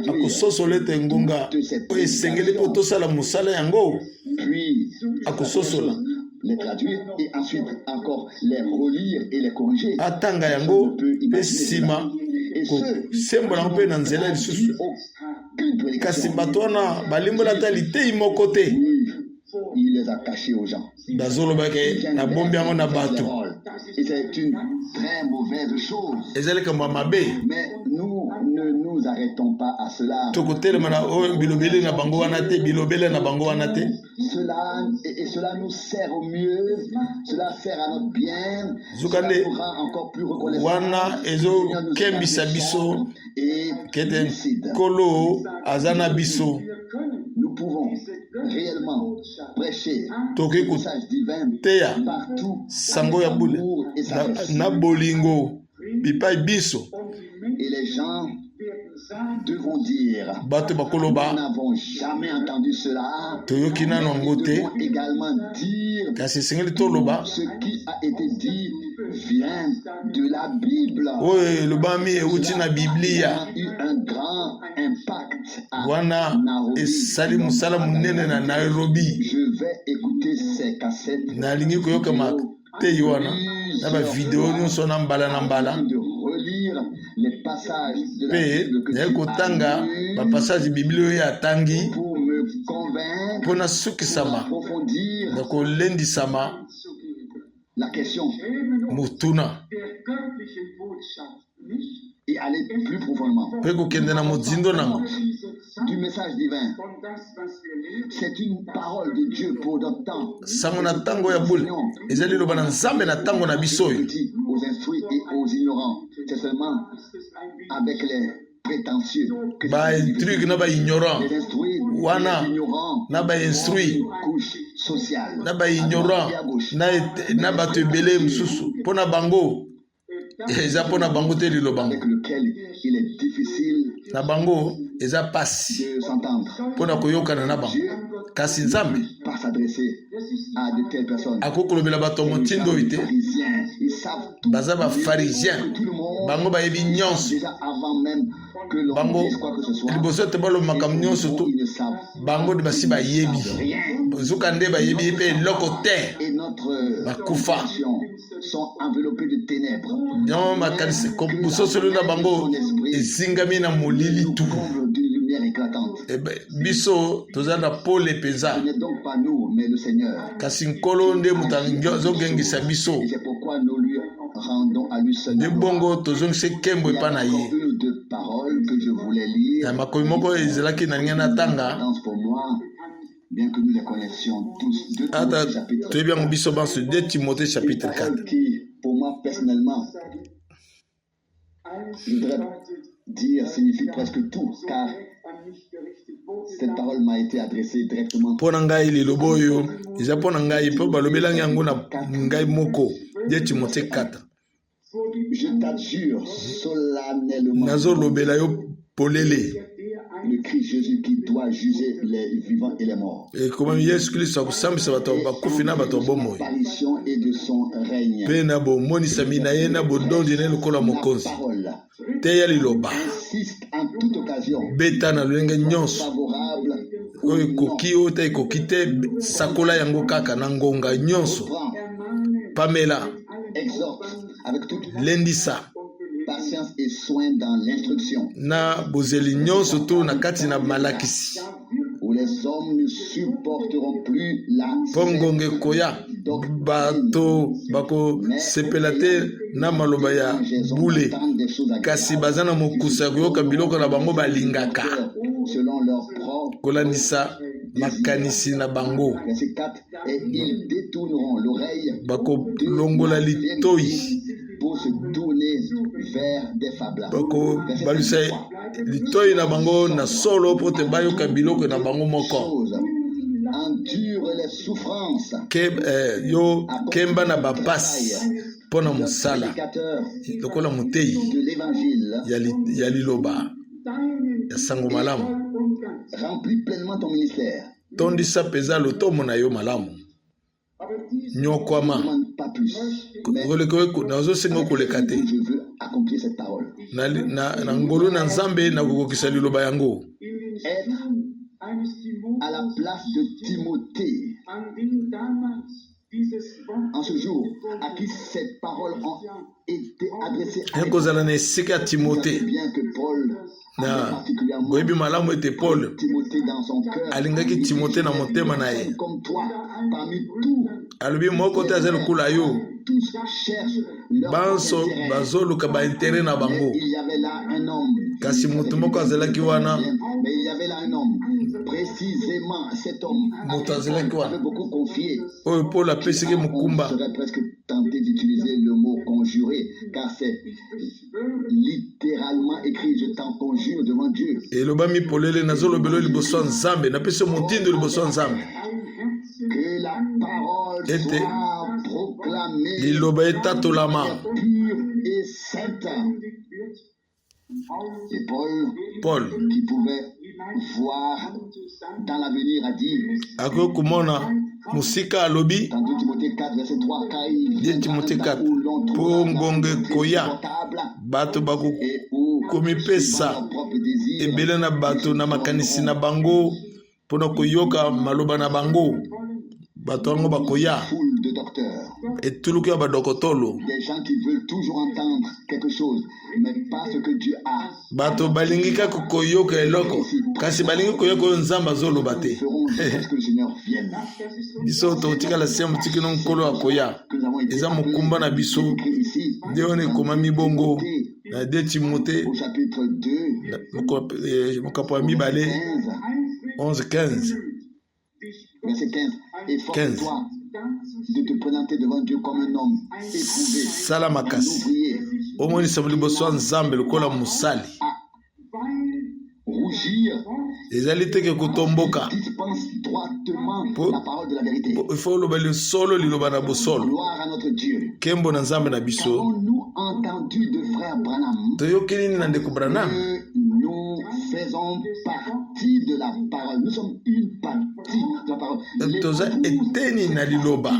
akososola ete ngonga oyo esengeli mpo tosala mosala yango. Puis Akososola. Les traduire et ensuite encore les relire et les corriger. Atanga yango mpe nsima kosembola yango mpe na nzela lisusu. Kasi bato wana balimbola ata litei moko te. Il les a cachés aux gens. Bazolobaka nabombi yango na bato. Et c'est une très mauvaise chose. Eza likambo ya mabe. Mais nous ne nous arrêtons pas à cela. Tokotelema na oyo bilobeli na bango wana te, bilobele na bango wana te. Cela, et cela nous sert au mieux, cela sert à notre bien, Zuka cela nde nous rend encore plus reconnaissants. Wana Seigneur, nous ezokembisa sommes biso et kete lucides. Nkolo aza na biso. Nous pouvons réellement prêcher Tokoki le message divin koteya partout sango ya bule amour et na, sagesse. na bolingo bipai biso. Et les gens devront dire: Bato Nous bakoloba: n'avons jamais entendu cela. Toyoki nano yango Nous te. devons également dire: Kasi esengeli toloba: Ce qui a été dit vient de la Bible. Oyo elobami euti na Biblia. A eu un grand impact à Wana Nairobi. esali mosala monene na Nairobi. Je vais écouter ces cassettes Nalingi koyoka mateyi wana na bavideo nyonso na mbala na mbala de relire les passages de la mpe Bible que naye tu kotanga as lus bapassage Biblia oyo atangi pour me convaincre, mpo nasukisama approfondir na kolendisama. la question Motuna et aller plus profondément mpe kokende na mozindo nango du message divin. C'est une parole de Dieu pour notre temps. Sango na ntango ya bule eza liloba na Nzambe na ntango na biso oyo. Petit aux instruits et aux ignorants. C'est seulement avec les prétentieux que c'est Bainstruits difficile. na baignorant Les instruits et wana les ignorants na bainstruit forment une couche sociale. na À droite baignorant et à gauche. na, na bato ebele mosusu mpo na bango eza mpo na bango te liloba ngo Avec lequel il est difficile na bango eza pasi de s'entendre. mpo na koyokana na bango. Dieu Kasi Nzambe pas s'adresser à de telles personnes. akoki kolobela bato ya motindo oyo te. Pharisiens, ils savent tout Baza bafarisien que tout le monde. bango bayebi nyonso. Déjà avant même que l'on Bango dise quoi que ce soit, liboso ete baloba makambo nyonso to ils ne savent bango nde basi bayebi rien. nzoka nde bayebi mpe eloko te. Et notre Bakufa. compréhension sont enveloppés de ténèbres. Nyo makanisi bososoli na bango ezingami na molili Nous tu comble d'une lumière éclatante. Ebe, biso toza na pole mpenza. Ce n'est donc pas nous, mais le Seigneur. Kasi Nkolo nde moto azongengisa biso. Et c'est pourquoi nous lui rendons à lui seul. Nde bongo tozongisa nkembo Il y epa a na encore ye. une ou deux paroles que je voulais lire. Na makomi moko ezalaki na ndenge natanga. Importance pour moi, bien que nous les connaissions tous. 2 Ata Timothée chapitre toyebi yango biso banso, 2 Timothée Une chapitre 4. parole qui, pour moi personnellement, je voudrais dire, signifie presque tout, car cette parole m'a été adressée directement. Mpo na ngai liloba oyo eza mpo na ngai mpo balobelangi yango na ngai moko, 2 Timothée 4. Je t'adjure solennellement Nazolobela yo polele le Christ Jésus qui doit juger les vivants et les morts. Ekomami Yesu Kristo akosambisa bato bakufi na bato ya bomoi. Apparition et de son règne. Mpe na bomonisami na ye na bodondi na ye lokola La mokonzi. parole Teya liloba. insiste en toute occasion, Beta na lolenge nyonso favorable ou oyo non. ekoki oyo te ekoki te sakola yango kaka na ngonga nyonso. Reprend, Pamela exhorte avec toute lendisa patience et soin dans l'instruction, na bozeli nyonso to na kati na malakisi où les hommes ne supporteront plus la mpo ngonga ekoya bato bakosepela te na maloba ya bule kasi baza na mokusa ya koyoka biloko na bango balingaka selon leur propre kolandisa makanisi na bango. Verset 4. Et ils détourneront l'oreille Bakolongola litoi pour se tourner vers des fables. Bakobalisa litoi na bango na solo mpo te bayoka biloko na bango moko. Chose, endure les souffrances. Ke, yo kemba na bapasi mpo na mosala Prédicateur lokola motei de l'évangile, ya liloba ya sango malamu. Remplis pleinement ton ministère. Tondisa mpenza lotomo na yo malamu nyokwama. Ne demande pas plus. Mais Koleka nazosenga koleka te. je veux accomplir cette parole. Na ngolu na Nzambe nakokokisa liloba yango. Être à la place de Timothée en ce jour, à qui ces paroles ont été adressées. Ye kozala na esika ya Timote. Bien que Paul Na avait particulièrement boyebi malamu ete Paul Timothée dans son cœur. alingaki Timote na motema na ye. Comme toi, parmi tous Alobi moko te aza lokola yo. Banso bazoluka ba intérêt na bango. Kasi moto moko azalaki wana, moto azalaki wana oyo Paul apesaki mokumba. Elobami polele, nazolobela liboso ya Nzambe, napesi motindo liboso ya Nzambe ete liloba etatolama. Paul akoki komona mosika, alobi 2 Timote 4, mpo ngonga ekoya bato bakokomipesa ebele na bato na makanisi na bango mpo na koyoka maloba na bango. Bato yango bakoya etuluku ya badokotolo, bato balingi kaka koyoka eloko, kasi balingi koyoka oyo Nzambe azoloba te. Biso tokotikala se motikino Nkolo akoya. Eza mokumba na biso nde wana ekomami bongo na 2 Timote, mokapo ya mibale, 11 15. 15. Sala makasi omonisa liboso ya Nzambe lokola mosali. Ezali teke kotomboka, ifo oloba lisolo, liloba na bosolo. Nkembo na Nzambe na biso. Toyoki nini na ndeko Branham? Faisons partie de la parole. Nous sommes une partie de la parole. Toza eteni na liloba,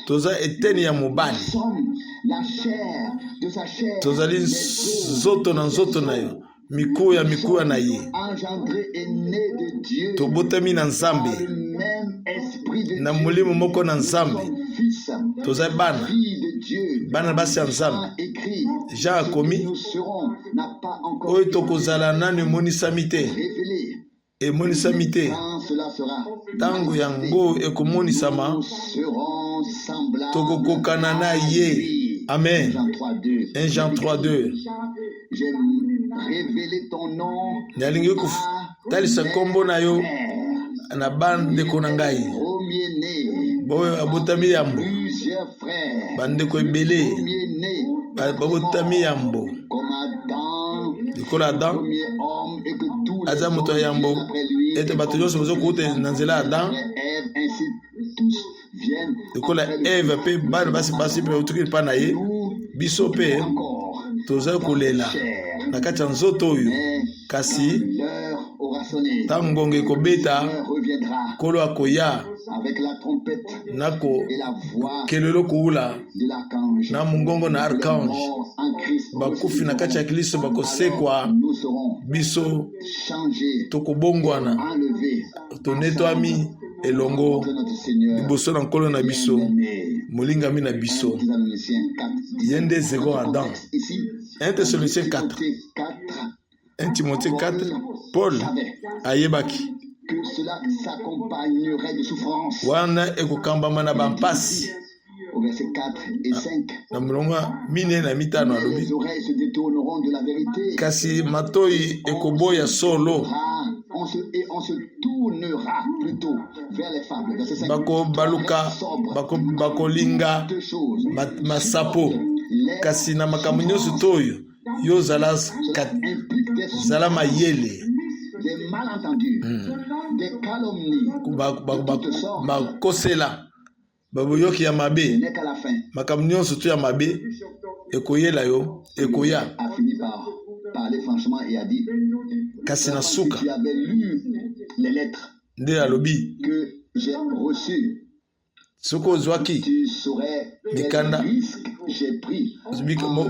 toza eteni ya mobali. Nous sommes la chair de sa chair. Tozali nzoto na nzoto na yo, mikuwa ya mikuwa na ye. Engendré et né de Dieu. Tobotami na Nzambe Par le même esprit de na Dieu. molimo moko na Nous Nzambe. sommes fils, Toza bana, filles de Dieu. bana basi ya Nzambe. Jean écrit: Jean Ce que akomi nous serons n'a pas encore oyo été tokozala nano emonisami te, révélé. emonisami te. Quand cela sera Ntango manifesté, yango ekomonisama, nous serons semblables tokokokana na à ye. lui. Amen. Jean 3, 2. 1 Jean 3 2. J'ai révélé ton nom Nalingi à kotalisa mes nkombo na yo frères. na bandeko na ngai. Premier-né Boyo abotami yambo, plusieurs frères. bandeko ebele Premier-né babotami yambo, comme Adam, lokola Adam premier homme, et que tous les aza moto ya hommes yambo, viennent après lui, ete et bato comme nyonso bazokuta na nzela ya Adam, après Ève, ainsi tous viennent lokola après le Eve Christ. mpe bana basi basi mpe otuki epa na ye. Nous Biso mpe encore toza kolela chair, na kati ya nzoto oyo, mais kasi l'heure aura sonné. ntango ngonga ekobeta, L'heure reviendra Nkolo akoya avec la trompette na et la voix kelelo koula de l'archange. na mongongo na Les archange. morts en Christ Bakufi na kati ya Kristo bakosekwa. Alors, nous serons Biso changés, tokobongwana, enlevés tonetwami elongo contre notre Seigneur liboso na Nkolo na biso, bien-aimé. molingami na biso. 1 Thessaloniciens 4, Ye nde second Adam. Contexte ici, 1 Thessaloniciens 4. Timothée 4 1 Timothée 4, Paul savait ayebaki que cela s'accompagnerait de souffrances. wana ekokambama na bampasi. Au verset 4 et 5. Na molongo ya mine na mitano Mais alobi: les oreilles se détourneront de la vérité. Kasi matoi ekoboya solo, Et on se tournera plutôt vers les fables. Verset 5. Bakobaluka, bakolinga Deux choses. masapo. Kasi na makambo nyonso to oyo yo ozala Cela implique des zala mayele. des malentendus, des calomnies. Bakosela, baboyoki ya Ce mabe. n'est qu'à la fin. Makambo nyonso to ya mabe ekoyela yo, ekoya. A fini par parler franchement et a dit: Kasi na Si suka tu avais lu les lettres nde alobi: que j'ai reçues, soki ozwaki tu saurais quel mikanda risque j'ai pris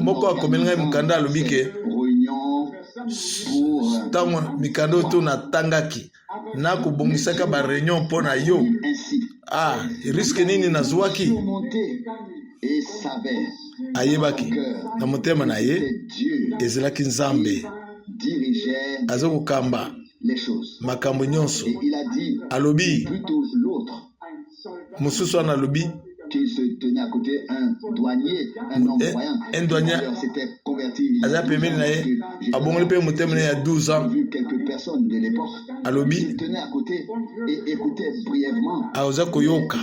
moko akomeli ngai mokanda, alobi ke réunion pour ntango mikanda oyo to natangaki nakobongisaka ba réunion mpo na yo, ainsi ah, risque nini nazwaki. surmonter et savait Ayebaki na motema na ye que Dieu ezalaki Nzambe dirigeait aza kokamba les choses. makambo nyonso. Et il a dit Alobi plutôt l'autre mosusu wana, alobi qui se Un douanier aza pembeni na ye, abongoli mpe motema na ye ya 12 ans. Alobi aza koyoka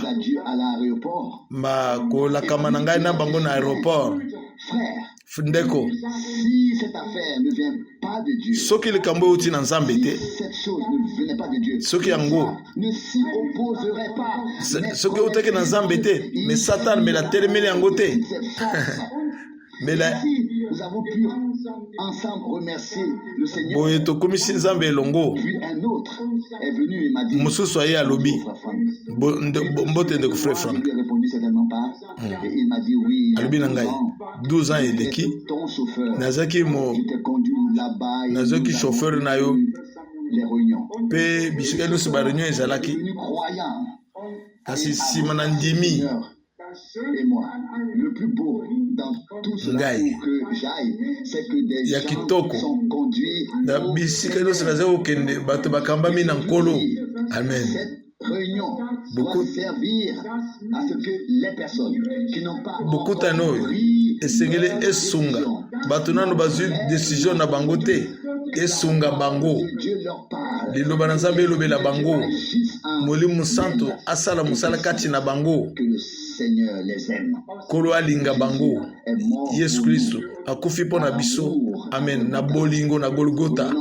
kolakama na ngai na bango na aéroport. Ndeko, soki likambo euti na Nzambe te, soki yango soki eutaki na Nzambe te, me Satan mbela atelemeli yango te. Mbela boye tokomisi Nzambe elongo. Mosusu aye alobi: "Mbote ndeko frère Frank." Alobi na ngai: "12 ans eleki, nazalaki mo nazalaki chauffeur na yo mpe bisika nyonso baréunion ezalaki, kasi nsima na ndimi ngai ya kitoko na bisika nyonso naza kokende, bato bakambami na Nkolo." Amen. Bokutani oyo esengeli esunga bato nano bazwi décision na bango te, esunga bango, liloba na Nzambe elobela bango, Molimo Santo asala mosala kati na bango. Nkolo alinga bango. Yesu Kristo akufi mpo na biso, amen, na bolingo na Golgota.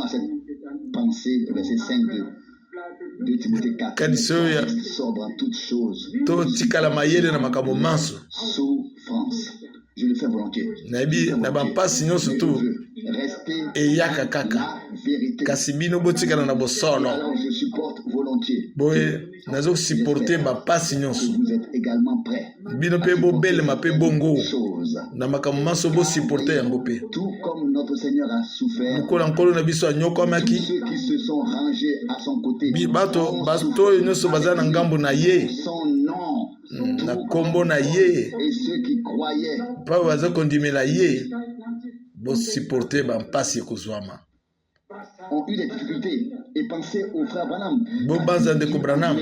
Kanisi oyo ya totikala mayele na makambo manso. Nayebi na bampasi nyonso tu eyaka kaka, kasi bino botikala na bosolo. Boye nazosupporte bampasi nyonso, bino mpe bobelema mpe bongo na makambo manso, bosupporte yango mpe lokola Nkolo na biso anyokwamaki. Bato bato oyo nyonso baza na ngambo na ye, na nkombo na ye, mpo baza kondimela ye, bosupporte bampasi ekozwama. Bobanza ndeko Branham,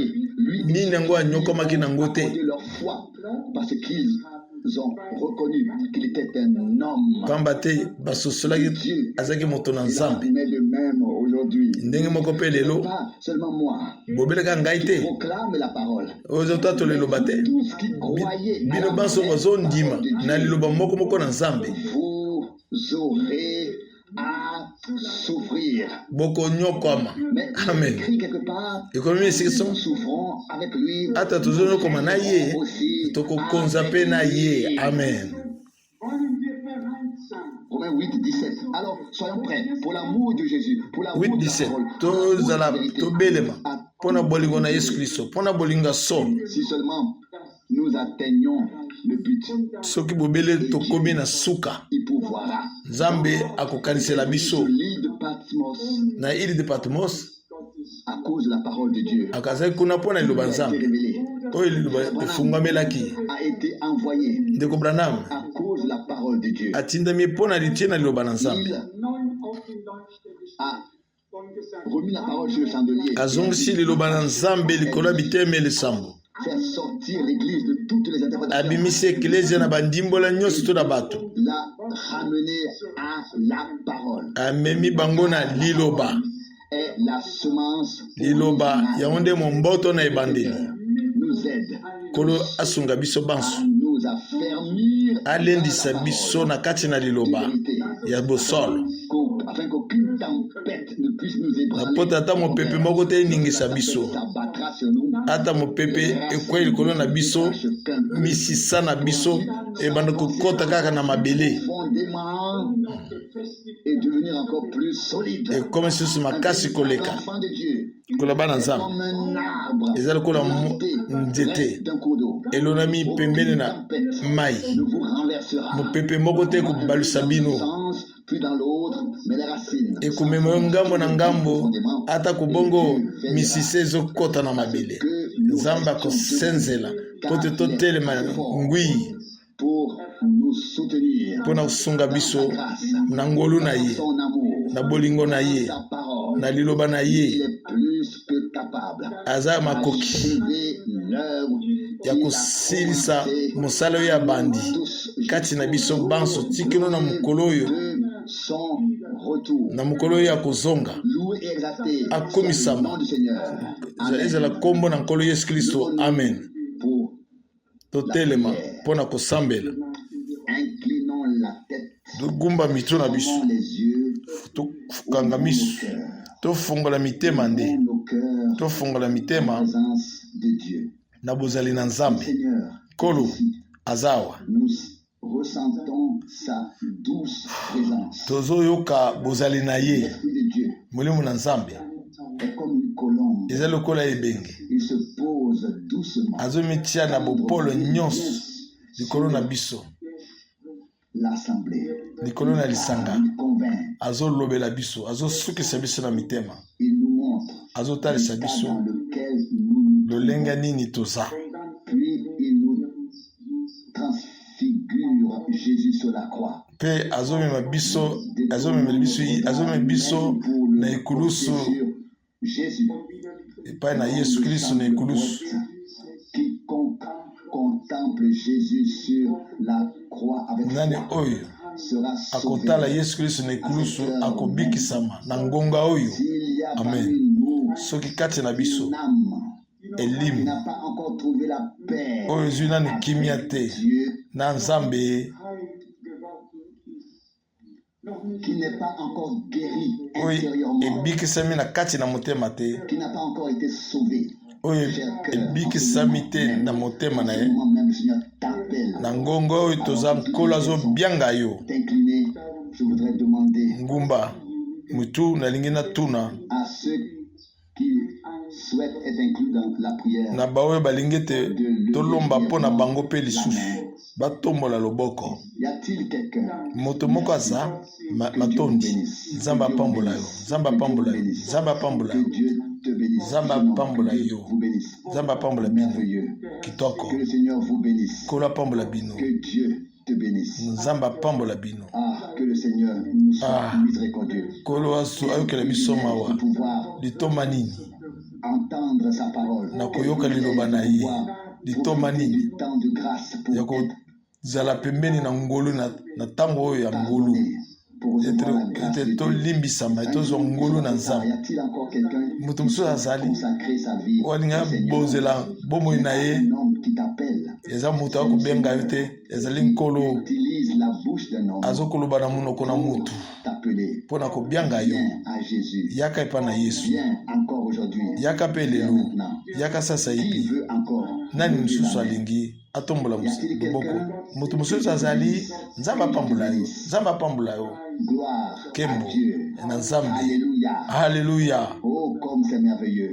nini yango anyokwamaki nango te, pamba te basosolaki azalaki moto na Nzambe. Ndenge moko mpe lelo, bobeleka ngai te oyo ozotatola liloba te, bino banso bozondima na liloba moko moko na Nzambe, bokonyokwama. Amen. Ekomi esika so ata tozonyokoma na ye, tokokonza mpe na ye. Amen. Romains 8, 17. Alors, soyons prêts pour l'amour de Jésus, pour l'amour 8 de la 17 parole, pour l'amour de la Tozala vérité. tobelema mpo na bolingo na Yesu Kristo, mpo na bolingo ya solo. Si seulement nous atteignons le but, Soki bobele tokomi na suka, il pourvoira. Nzambe akokanisela biso. Sur l'île de Patmos, Na île de Patmos, à cause de la parole de Dieu, akazaki kuna mpo na liloba qui a été Nzambe révélée, oyo liloba efungamelaki. a été envoyé Ndeko Branham à cause de la parole de Dieu. atindami mpo na litie na liloba na Nzambe. Il a remis la parole sur le chandelier. Azongisi liloba na Nzambe likolo ya biteme lisambo. Faire sortir l'église de toutes les interprétations. Abimisi eklezia na bandimbola nyonso to na bato. La ramener à la parole. Amemi bango na liloba. Est la semence Liloba originale. yango nde momboto na ebandeli. Nous aide Nkolo asunga biso banso, à nous affermir alendisa dans la biso parole na kati na de liloba vérité, ya bosolo, afin qu'aucune tempête ne puisse nous na ébranler. poto ata mopepe moko te eningisa La biso. tempête s'abattra sur nous. Ata mopepe ekwei likolo na biso, misisa na biso ebanda kokɔta kaka na mabele. Profondément et devenir encore plus solide. Ekomi lisusu makasi koleka. L'enfant de Dieu Koloba na Nzambe comme un arbre eza lokola planté nzete près d'un cours d'eau. elonami pembeni na mai. Ne vous renversera. Mopepe moko te ekobalusa bino. Sens, puis dans l'autre, mais les racines Ekomema yo ngambo na ngambo, ata kobongo misisa ezokɔta na mabele. Nzambe akosenzela po te totelema ngwi pour nous soutenir mpo na kosunga biso na ngolu na ye, son amour, na bolingo na ye, sa parole. Na liloba na Il ye. est plus que capable Aza makoki d'achever l'œuvre. ya kosilisa mosala oyo abandi kati na biso banso tikino na mokolo oyo na mokolo oyo akozonga akomisama ezala nkombo na nkolo yesu kristo amen totelema mpo na kosambela togumba mito na biso tokanga miso tofongola mitema nde tofongola mitema na bozali na nzambe nkolo aza awa tozoyoka bozali na ye molimo na nzambe eza lokola ebenge azomitia na bopolo nyonso likolo na biso likolo na lisanga azolobela biso azosukisa biso na mitema azotalisa biso lolenge nini toza mpe azomema biso azomemela biso azomema biso na ekulusu epai na yesu kristo na ekulusu nani oyo akotala yesu kristo na ekulusu akobikisama na ngonga oyo amen soki kati na biso elimo oyo ezwi nanu kimia te na nzambe oyo ebikisami na kati na motema te oyo ebikisami te na motema na ye na ngonga oyo toza nkolo azobianga yo ngumba mutu nalingi natuna na baoyo balingi ete tolomba mpo na bango mpe lisusu batombola loboko moto moko aza matondi nzambe apambola yo nzambe apambola yo nzambe apambola yo nzambe apambola yo nzambe apambola bino kitoko nkolo apambola bino nzambe apambola bino ah, que le Seigneur nous soit ah, miséricordieux. Nkolo ayokela biso mawa. Litomba nini na koyoka liloba na ye? Litomba nini ya kozala pembeni na ngolu na ntango oyo ya ngolu ete tolimbisama tozwa ngolu na nzambe moto mosusu azali oyo alingi abonzela bomoi na ye eza moto akobenga yo te ezali nkolo azokoloba na monoko na motu mpo na kobyanga yo yaka epai na yesu yaka mpe lelo yaka sasa ipi nani mosusu alingi atombola loboko moto mosusu azali nzambe apambola yo nzambe apambola yo nkembo na nzambe haleluya oh,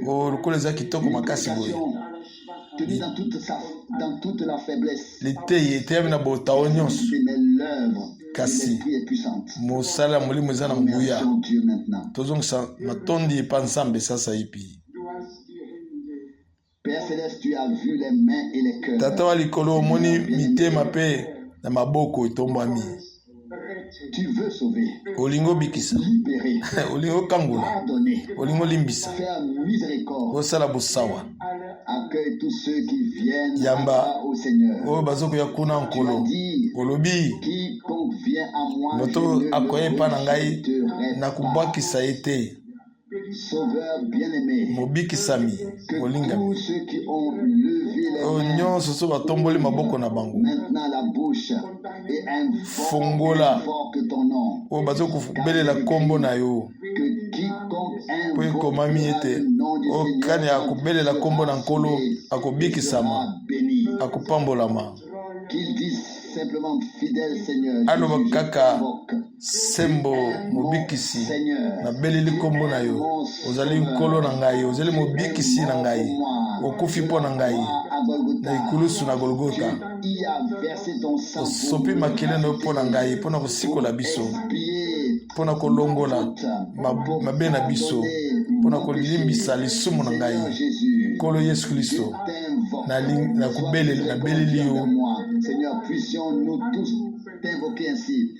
oh, lokola eza kitoko makasi boye liteyi eteyami na botao nyonso kasi mosala ya molimo eza na nguya tozongisa matondi epa nzambe sasa ipi Tata wa likolo omoni mitema mpe na maboko etombwami. Olingi obikisa, olingi okangola, olingi olimbisa, osala bosawa. Yamba oyo bazokoya kuna Nkolo, olobi moto akoya epai na ngai nakobwakisa ye te. Mobikisami molingami, oyo nyonso so batomboli maboko na bango, fongola oyo bazo kobelela nkombo na yo, mpo ekomami ete oyo kani akobelela nkombo na Nkolo akobikisama, akopambolama. Aloba kaka sembo mobikisi nabeleli nkombo na yo ozali nkolo na ngai ozali mobikisi na ngai okufi mpo na ngai na ekulusu na golgota osopi makila na yo mpo na ngai mpo na kosikola biso mpo na kolongola mabe na biso mpo na kolimbisa lisumu na ngai nkolo yesu kristo nabeleli yo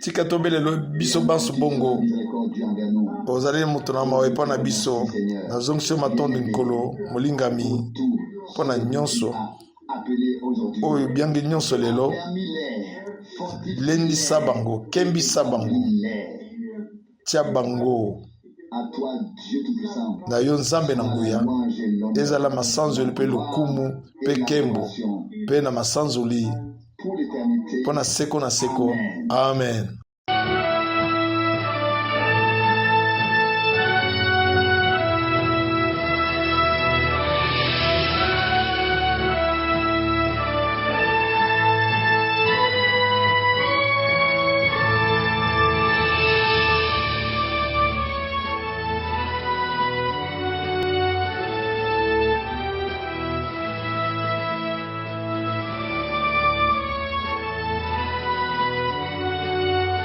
tika tobelelo biso banso bongo ozali moto na mawa epai na biso nazongisi yo matondo nkolo molingami mpo na nyonso Oyo obiangi nyonso lelo, lendisa bango, kembisa bango, tia bango na yo Nzambe na nguya. Ezala masanzoli mpe lokumu mpe nkembo mpe na masanzoli mpo na seko na seko. Amen.